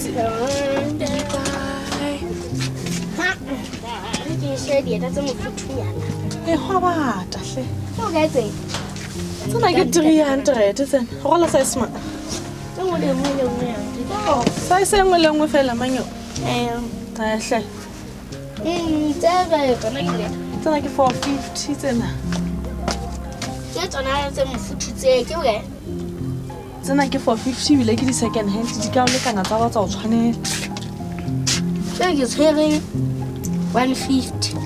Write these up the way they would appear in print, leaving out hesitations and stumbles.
Ausi. Ke shebe dieta tse mofuthunyana. E hwa bata hle. Ke o kae tse? Tsena ke 300 tsena. Rola size ma. E nngwe le nngwe le nngwe ya. Size e nngwe le nngwe fela manyo. Eh. Hle. Tse jwale tsona ke le. Tsena ke 450 tsena. Ke tsona tse mofuthu tse ke o kae? Tsena ke 450 ebile ke di-second hand di ka o lekana tsa ba tsa o tshwanela. Tse ke tshwere 150.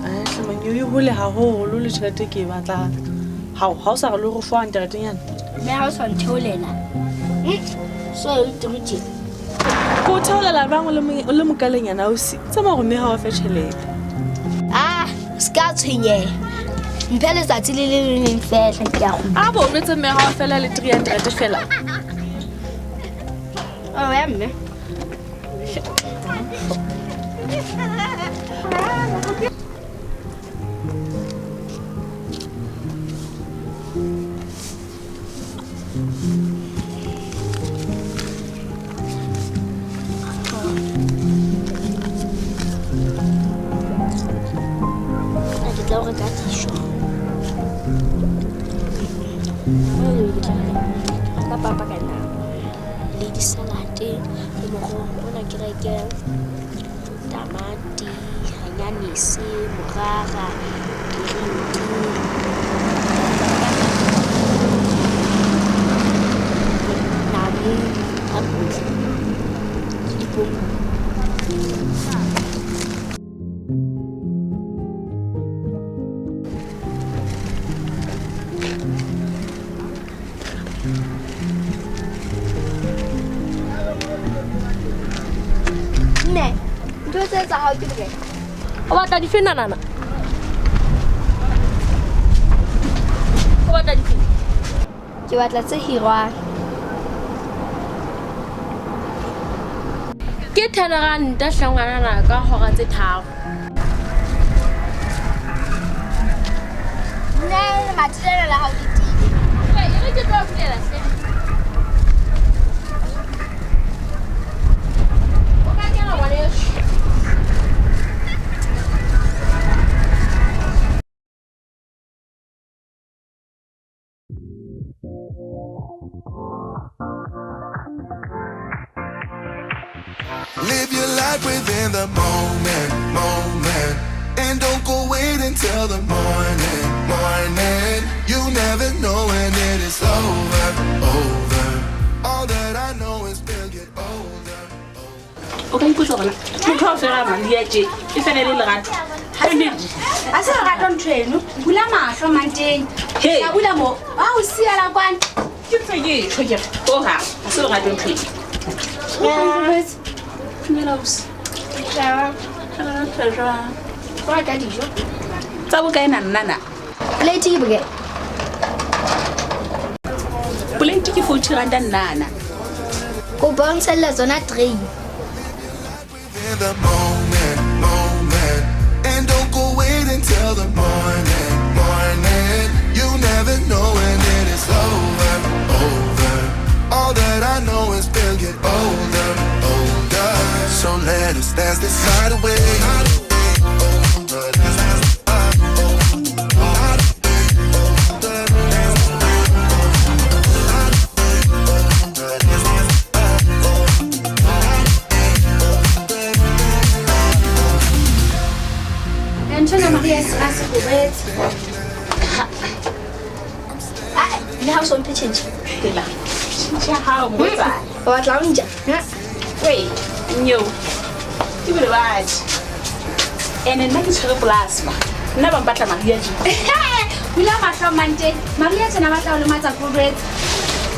Hle manyo e hole haholo le tjhelete ke e batlang. Hao, ha o sa re le hore 400 nyana. Mme ha o sa ntheolela. So e turu tje. Ko o theolela jwang o le mokalenyana ausi? Tsamaya hore mme ha o fe tjhelete. Ah, se ka tshwenyeha. Mphe letsatsi le le leng fela ke a kgutla. A bo jwetse mme ha o fela le 300 fela. Oh, ya mme. Ke tla o reka dijo. Ke tla reka papa ka nama le disalate le moroho ona ke reke tamati, anyanisi, morara, dirinki. Namune, apole, le dipopo. Mme, ntho tse tsa hao ke bokae? O batla dife nanana? O batla dife? Ke batla tse hirwang. Ke 10 ranta hle ngwanana ka hora tse 3. Nne lemati lena la hao le tiile. E re ke tlo bulela hle. O ka kena ngwaneso. Live your life within the moment, moment. And don't go wait until the morning, morning. You never know when it is over, over. All that I know is we'll get older. O ka ipotsa hore na motho ha o fera madi a tje e fela le lerato. Ha se lerato ntho eno. Bula mahlo manteng. Hey. Ka bula mo. Ba o siela kwana. Ke ntse ke tjho ke re ho hang ha se lerato ntho eno. Dumela ausi. Tla. Tla jwang? O rata dijo? Tsa bokae na nnana? Plate ke bokae? Plate ke 40 ranta nnana. Kopa o ntshelle tsona tray. Within the moment, moment. And don't go wait until the morning, morning. You never know when it is over, over. All that I know is we'll get older, older. So let us dance this night away. Nthona Maria a se robetse. Ah, le ha o so mphe tjhentjhe. Tsela. Tjhentjhe ya hao motsana. O batla ho nja? Wei, nyo. Ke bole batho. Ene nna ke tshwere plasma. Nna ba mpatla Maria tje. Bula mahlo manteng. Maria tsena batla ho lematsa korwetse.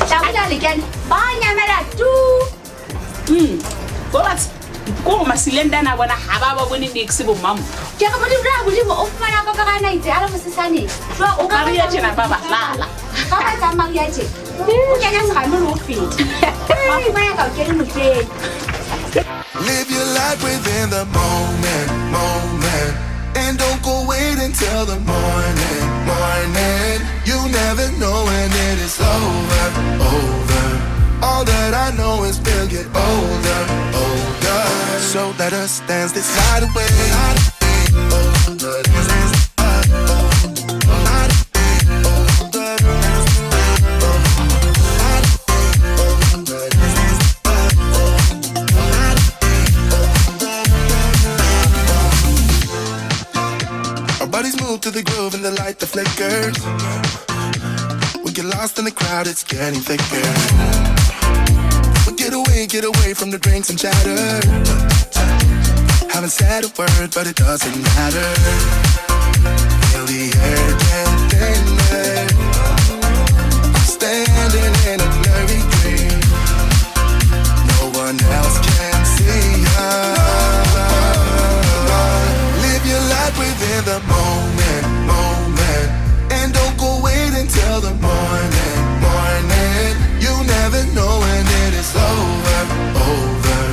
Tla bula lekene. Ba nyamela tu. Go batho. Ko masilenda na bona ha ba ba bone nix bo mama. Ke re modimo ra modimo o fumana ka ka na itse a le mosesane. Jwa o ka Maria tjena ba ba lala. Ka ba tsa Maria tje. O kenya serame le ho feta. Ba fumana ka o kene mohleng. Live your life within the moment, moment. And don't go wait until the morning, morning. You never know when it is over, over. All that I know is we'll get older, Let us dance this night away. Our bodies move to the groove and the light that flickers. We get lost in the crowd, it's getting thicker. We get away from the drinks and chatter. Haven't said a word, but it doesn't matter. Feel the air get thinner. I'm standing in a blurry dream. No one else can see us. Live your life within the moment, moment. And don't go wait until the morning, morning. You never know when it is over, over.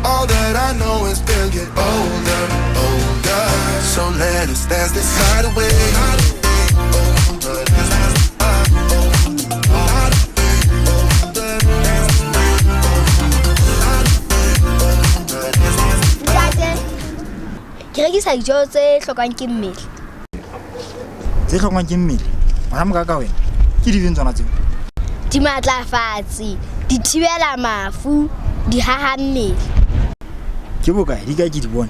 All that I know is we'll get older, older. So let us dance this night away. Ntate, ke rekisa dijo tse hlokang ke mmele. Tse hlokang ke mmele? Ngwana mokaka wena, ke difeng tsona tseo? Dimatlafatsi, di thibela mafu, di haha mmele. Ke bokae di kae ke di bone?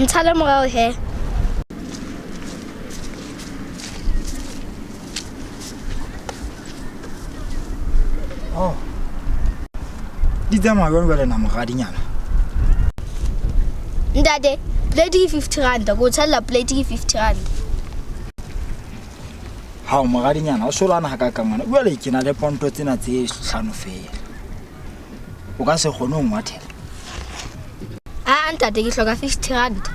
Ntshale morao he. Oh. Di tsamaya jwang jwale na moradinyana? Ntate, plate ke 50 rand, ko tshella plate ke 50 rand. Hao moradinyana, o solana hakakang ngwana. Jwale ke na le ponto tsena tse hlano feela. O ka se kgone ho ngwathela. Ah, ntate, ke hloka 50 rand.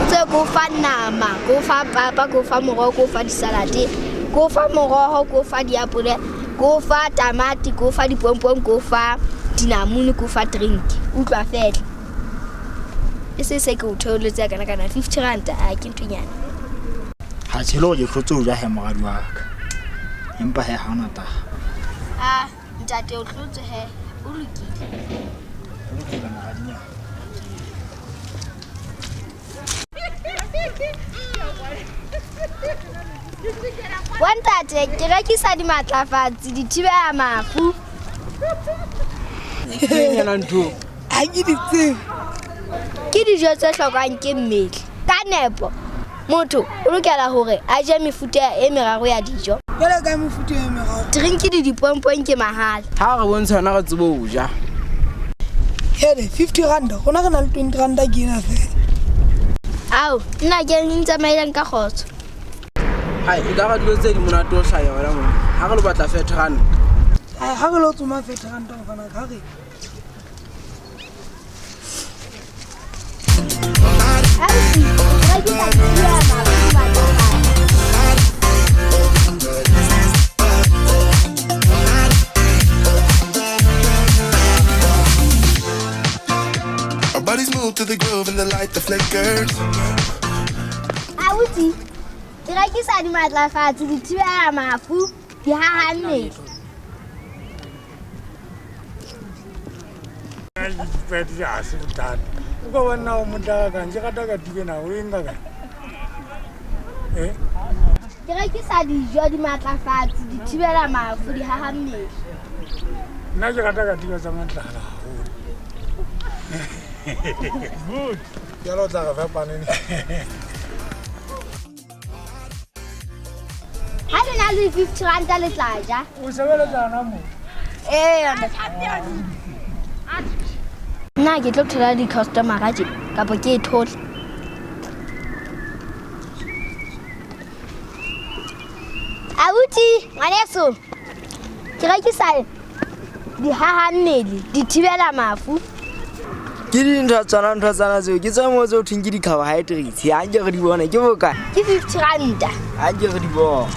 Tse ko fa nama, ko fa papa, ko fa moroho, ko fa disalate, ko fa moroho, ko fa diapole, ko fa tamati, ko fa dipompong, ko fa dinamune, ko fa drink. Utlwa fela. E se se ke o theoletse kana kana 50 rand, a ke nthonyana. Ha tshelo ke hlotse o ja he moradi wa ka. Empa he ha ona taba. Ah, ntate o hlotse he, o lokile. O lokile moradinyana. Wa ntate, ke rekisa dimatlafatsi, di thibela mafu. Ke ntho. Ha ke di tsebe. Ke dijo tse hlokang ke mmele. Ka nepo, motho o lokela hore a je mefuta e meraro ya dijo. Jwale ka mefuta e meraro. Drink di dipompong ke mahala. Ha re bontsha hona re tsebe ho ja. Hele, 50 rand, rona re na le 20 rand ke ena fela. Ao, nna ke ntsamaelang ka kgotso. Hai, e ka ra dilo tse di monate ho hlaya wena mona. Ha re lo batla 30 rand. Hai, ha re lo tsoma 30 rand ngwana ka re. Our bodies move to the groove and the light that flickers. Abuti, ke rekisa dimatlafatsi, di thibela mafu, di haha mmele. Ke rekisa dijo, dimatlafatsi, di thibela mafu, di haha mmele. Nna ke rata ka dijo tsa matlala haholo. Good. Ke lo tla re fa panene. Ha le na le 50 rand le tla ja. O sebeletsa hona moo? Ee. Nna ke tlo thola di-customer-a tje kapa ke e thole. Abuti, ngwaneso, ke rekisa dihaha mmele, di thibela mafu. Ke dintho tsona ntho tsana tseo ke tswa moo tse ho thweng ke di-carbohydrates. Ha nke re di bone ke bokae? Ke 50 rand. Ha nke re di bone.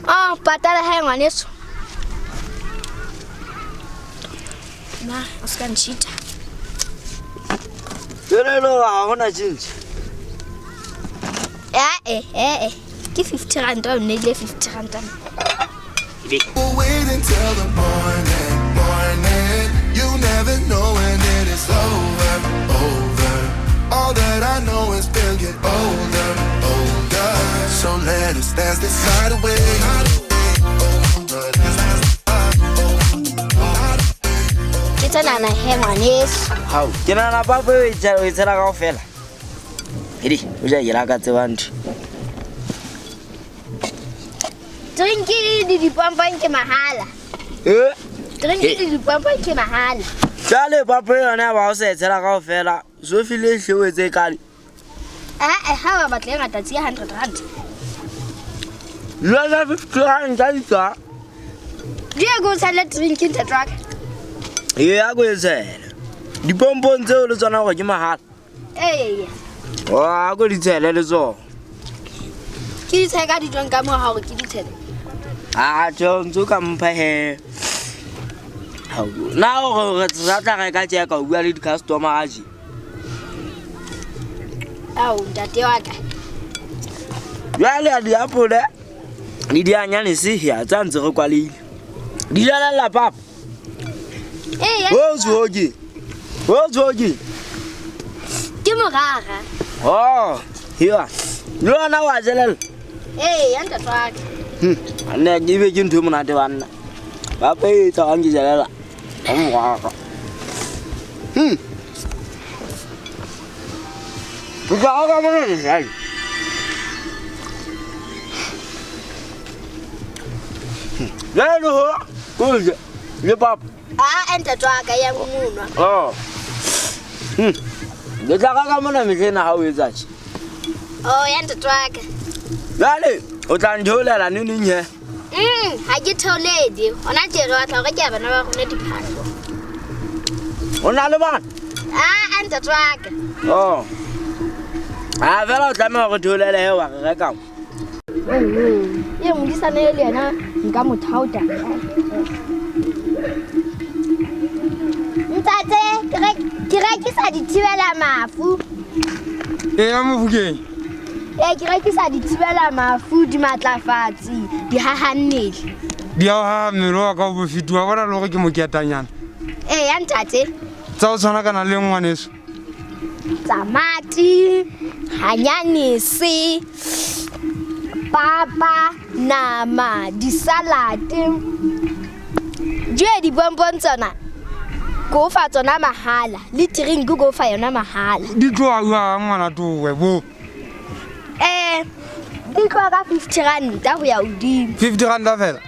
Ah, patala hae ngwaneso. Na, o ska ntshita. Jwale le ha hona tjhentjhe. Eh. Ke 50 rand, o nneile 50 rand. We'll wait until the morning, morning. You never know. tsenana he ngwaneso. Hao, ke nahana papa o e tshela kaofela. Hedi, o ja ke la ka tseba ntho. Drinki le dipompong ke mahala. Eh? Drinki le dipompong ke mahala. Jwale papa yona ba o sa e tshela kaofela, so file hle o etse kale. Eh, ha ba batla e ngata tse 100 rand. Jwale 50 rand ka ditsa. Diego tshela drinki ntate wa ka. Ee, a ko e tshele. Dipompong tseo le tsona hore ke mahala. Ee. Oh, a ko di tshele le tsona. Ke di tshele ka dijong ka moo ha hore ke di tshele. Ah, tjho ntso ka mpha he. Hao, na hore re tla tla reka tje ka bua le di-customer a je. Ao, ntate wa ka. Jwale a diapole le dianyane se ya tsa ntse re kwalehile. Di jalella papa. Ee. O tshoki. O tshoki. Ke morara. Oh, hiwa. Le wena wa jelella. Ee, ya ntate wa ka. Nna ke be ke ntho e monate banna. Papa e tla ke jelela. Ka morara. Ke tla ka mona le jale. Jale ho, ko je. Le papa. Ah, ntate wa ka ya monwa. Oh. Le tla ka mona mehlena ha o etsa tje. Oh, ya ntate wa ka. Jale, o tla ntheolela neneng he? Ha ke theoledi. Hona tje re batla hore ke ya bana ba rona diphahlo. O na le bana? Ah, ntate wa ka. Oh. Ah, fela o tlameha hore theolele he wa re reka. Ye modisana le yena nka mo thaota. Ntate, ke rekisa dithibela mafu. Ee, ya Mofokeng. Ee, ke rekisa dithibela mafu, dimatlafatsi, dihaha mmele. Di a haha mmele wa ka o bofeti wa bona le hore ke moketanyana. Ee, ya ntate. Tsa o tshwana kana le ngwaneso. Tamati, hanyanisi, papa, nama, disalate. Jwe dipompong tsona. Ko fa tsona mahala, le drink ko fa yona mahala. Di tloha jwang ngwana towe bo? Di tloha ka 50 rand ho ya hodimo. 50 rand fela?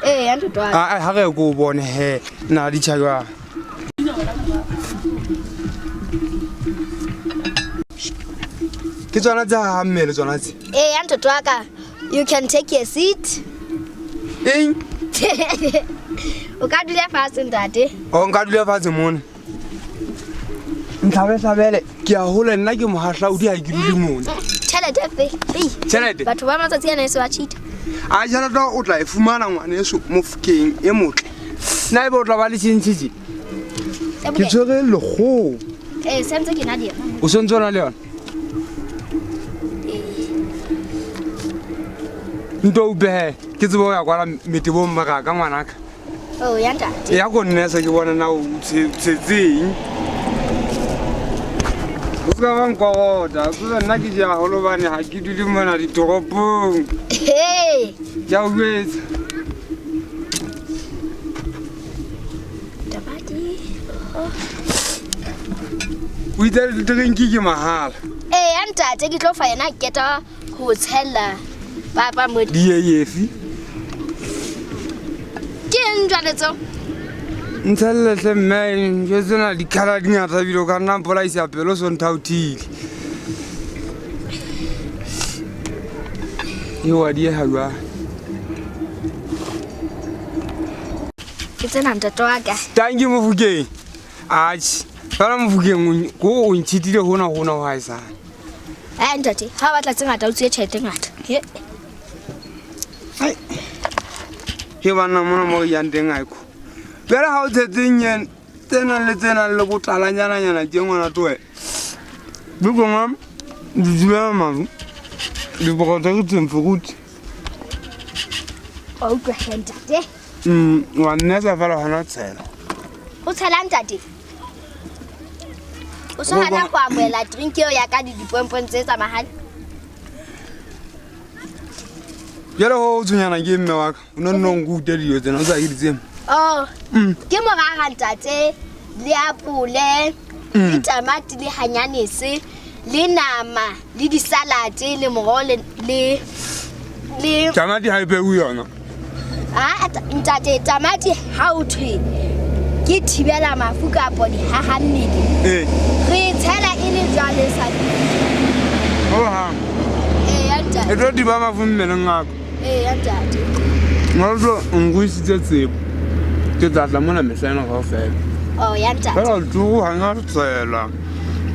Ee, ya ntate wa ka. Ah, ha re ko bone he, na di tjha jwang. Ke tsona tsa ha mmele tsona tse. Ee, ya ntate wa ka. You can take your seat. Eng? O ka dula fatshe ntate. O nka dula fatshe mona. Ntlhabehlabele, ke a hola nna ke mohahlaudi ha ke dule mona. Tjhelete fe. Tjhelete. Batho ba matsatsi ana e se ba cheat. A tjhelete o tla e fumana ngwaneso Mofokeng e motle. Nna ebe o tla ba le tjhentjhe. Ke tshwere lekgolo. Ee, sentse ke na le yona. O sentse o na le yona? Nto upe ke tsebe ho ya kwala metebong maraka ngwanaka. Oh, ya ntate. Ya ko nnesa ke bona na o tshetseng. O ska ba nkorota, tsebe nna ke ja haholo bane ha ke dule mona ditoropong. Hey. Ke a o jwetsa. Tamati. O itse le drinki ke mahala. Ee, ya ntate ke tlo fa yena keta ho tshela papa mo. Di yefi. Ke eng jwale tseo? Ntshelle mme ntho tsena dikhala di ngata ebile o ka nna mpolaisa pelo so nthaothile. E wa dieha jwang? Ke tsena ntate wa ka. Tanki Mofokeng. Atjhe, fela Mofokeng ko o ntshitile hona hona ho haesale. Eh ntate, ha o batla tse ngata o tsuye tjhelete e ngata. He. Ai. Ke banna mona mo re yang teng ha eko. Jwale ha o tshetseng yena tse nang le tse nang le botalanyananyana tje ngwana towe. Di kongwa di thibela mafu. Di-protection fruit. O utlwa hle ntate. Wa nnesa fela hona tshela. O tshela ntate? O so hana ho amohela drink eo ya ka di dipompong tse tsa mahala? Jwale ho tshwenyana ke mme wa ka. O no nno nku rute dijo tsena o sa ke di tsebe. Oh. Ke morara ntate. le apole, le tamati le hanyanese, le nama, le disalate, le moroho le Tamati ha e bewe yona. Ah, ntate tamati ha o thwe ke thibela mafu kapa dihaha mmele. Ee. Re tshela e le jwale sa. Ho hang. Ee, ntate. E tlo thiba mafu mmeleng a ka. Ee, ntate. Ngwana o nruisitse tsebo. Ke tla tla mona mehla ena kaofela. Oh, ya ntate. Fela turu ha ena tsela.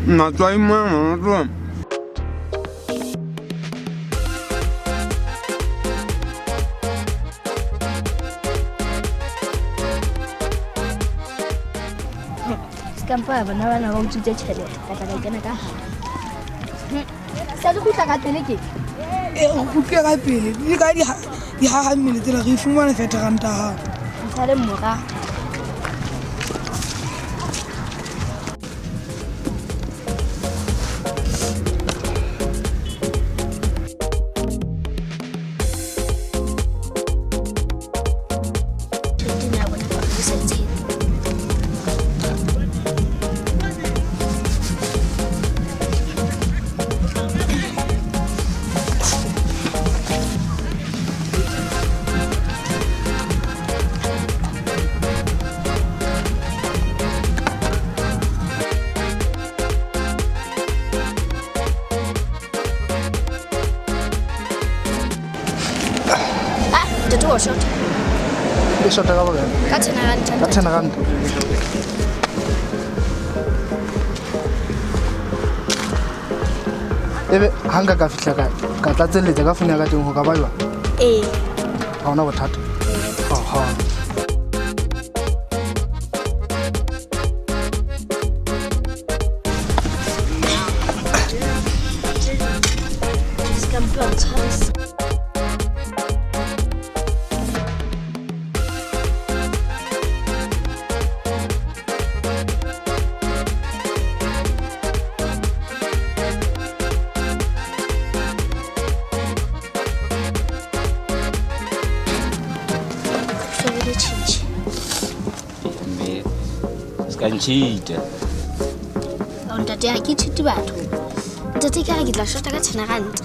Nna tswa imona ngwana tlo. Kampa bana bana ba utswitse tjhelete ka tla ka kena ka hare. Sa le kgutla ka pele ke? Ee, re kgutlile ka pele. Di ka di haha mmele tsela re fumana 30 ranta ha. Ntshale mora. Shota ka bokae? Ka 10 ranta. Ka 10 ranta. Ebe ha nka ka fihla ka tlatselletsa ka phone ya ka teng ho ka ba jwang? Ee. Ha hona bothata. Aha. Nchita. Ntate ha ke tshite batho. Ntate ke re ke tla shota ka 10 ranta.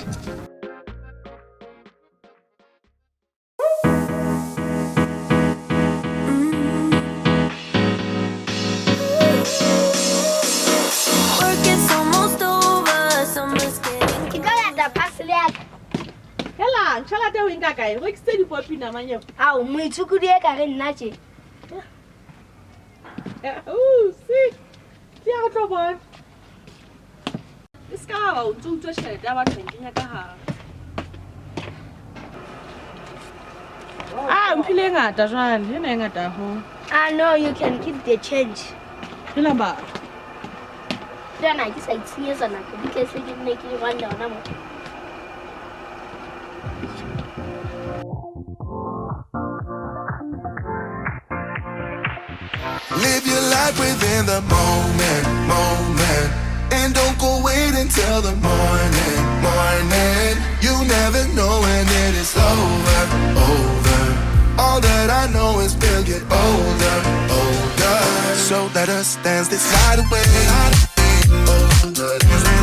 Ke tlo lata parcel ya ka. Hela, tjhelete o e nka kae? O rekisitse dipopi nama nyeo. Ao, moithukudi e ka re nna tje. Oh, si. Ke ya go tlo bona. E ska ba o ntse utswa tjhelete ya batho nkenya ka hare. Ah, mphile e ngata jwale, ena e ngata haholo. Ah no, you can keep the change. Hela ba. Jana ke sa itshenyetsa nako, di tle se ke nne ke rwanda hona mo. Live your life within the moment, moment. And don't go wait until the morning, morning. You never know when it is over, over. All that I know is we'll get older, older. So let us dance this night away. Older.